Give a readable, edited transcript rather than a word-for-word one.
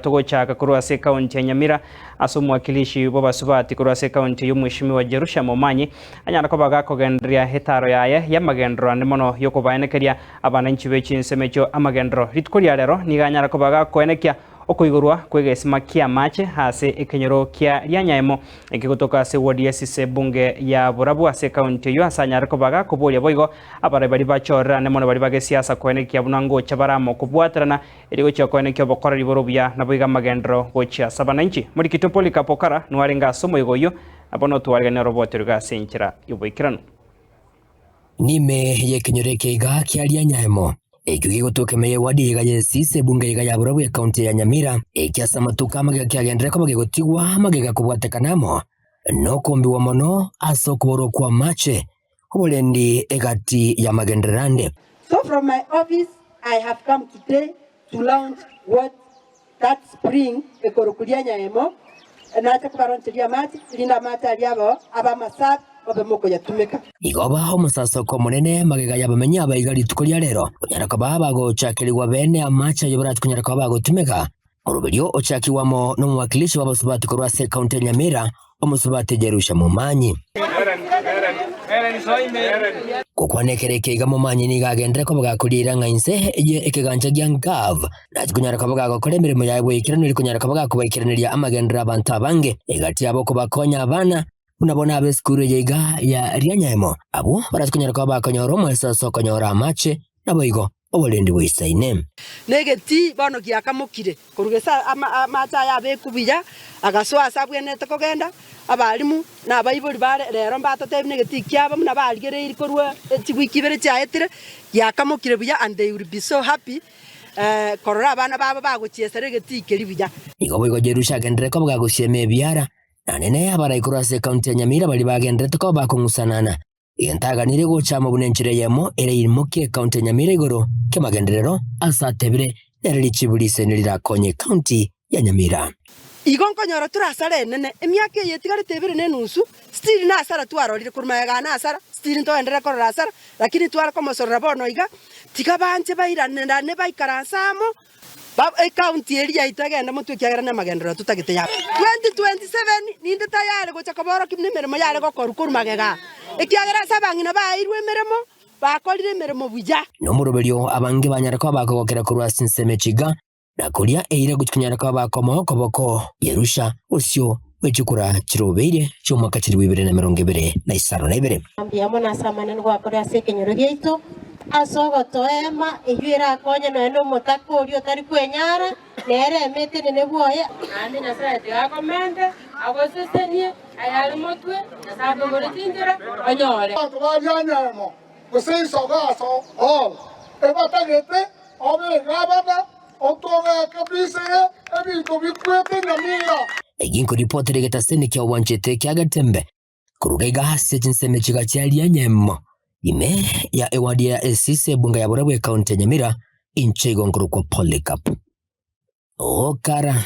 Togochaka korwa ase ekaunti ya Nyamira ase omwakilishi bw'abasubati korwa ase ekaunti eyio Mweshimiwa Jerusha Momanyi anyare koba gakogendereria etaaro yaye y'amagenderero ande mono y'okobaenekeria abananchi be chinsemo echio amagenderero. Rituko ria rero nigo anyare koba gakoenekia Okoigorwa kw'egesima ki'amache ase ekenyoro kia Rianyaemo ekegotoka ase ward ya Sise ebunge ya Borabu ase ekaunti eyio ase anyare koba gakoboria boigo abarai baria bachorerane mono baria bagesiasa koenekia buna ngocha bare amo kobwaterana erio gochia koenekia obokoreri bore obuya naboigo amagenderero gochia ase abananchi. Morikito Polycarp Okara nwarenge ase omoigo oyio na bono otwarigania oroboti roiga ase enchera y'oboikeranu. Nime y'ekenyoro eke iga kia Rianyaemo, ekio gegotoka ime y'ewadi iga y'Esisa ebunge iga ya Borabu ekaunti ya Nyamira, eki ase amatuko amagega kiagenderere koba gegotigwa magega kobwatekana amo nokombigwa mono ase okoborwa kw'amache, oborendi egati y'amagenderero ande. So from my office I have come today to launch what That spring ekorokwa Rianyaemo, nache kobaroncheria amache, erinde amache aria abao abe amasafi, mobe mokoyatumeka. Igo ba omosasoko omonene magega y'abamenyi aba iga rituko ria rero, onyare koba bagochakerigwa bene amache ayio barache konyara koba bagotumeka. Oroberio ochakigwe amo nomowakilishi bw'abasubati korwa ase ekaunti ya Nyamira, omosubati Jerusha Momanyi. Gokwana ekero eke iga Momanyi nigo agenderere koba gakoriera ng'a inse ye ekegancha gia Gov nachi konyara koba gagokora emeremo yaye bw'eikeranu eri konyara koba gakobaikeraneria amagenderero abanto abange egati yabo kobakonya abana buna bono ab'esukuru eye iga ya Rianyaemo abwo barachi konyara koba bakonyora omoeso ase okonyora amache naboigo oborendi boisaine. Na egetii bono giakamokire korwa gese amache aya abekwe buya, agasoa ase abwenerete kogenda. Abalimu na abaibori bare rero mbatotebi negetii kiabo buna barigereirie korwa chiwiki ibere chiaetire, giakamokire buya and they will be so happy korora abana babo bagochiesera egetii keria buya. Nigo boigo Jerusha agenderere koba gagosiema ebiara, na nene abarai korwa ase ekaunti ya Nyamira baria bagendererete koba bakong'usanana. Gentaganire gocha amo buna enchera eyemo ere imokie ekaunti ya Nyamira igoro kemagenderero ase atebire nere richibu risene rirakonye ekaunti ya Nyamira. Igo nkonyora tore asara enene, emiaka eye etigarete ebere na enusu, still na asara twarorire korwa magega na asara, still ntogenderere korora asara, lakini tware komosorora bono iga, tiga banche bairanerane baikaranse amo, Ecounty eria yaito egende motwe ekiagera namagenderero totagete ya 2027 ninde tayari gocha koborokia buna emeremo yare gokorwa korwa magega aa, ekiagera ase abang'ina baeirwe emeremo bakorire emeremo buya. Nomoroberio abange banyare koba bakogokera korwa ase ensemo echiga, na koria eira gochia konyara koba bakomoa okoboko Yerusha bosio bwe chikura chirobeire chi'omwaka chilifu 2052. Mbuya mono ase amanene gwakorire ase ekenyoro giaito, ase ogotoema eyio erakonye nonya nomotaka oria otari kwenyara, nere eme etenene bwoye. Naende Nyasae tiga akomente, agosesenie ayare motwe, Nyasae akoigore chinchera, onyore. Abanto ba Rianyaemo, gose Isogaso Hall, ebatagete obe egavana, otogeke bisege ebinto bikwete nyamira. Eki nkoripotera egetaseni kia obwanchete kia Getembe Koruga iga ase chinsemo chiga chia Rianyemo, ime ya ewadi ya Esise ebunga ya Borabu ekaunti ya Nyamira, inche igo nkorokwa Polycarp Okara.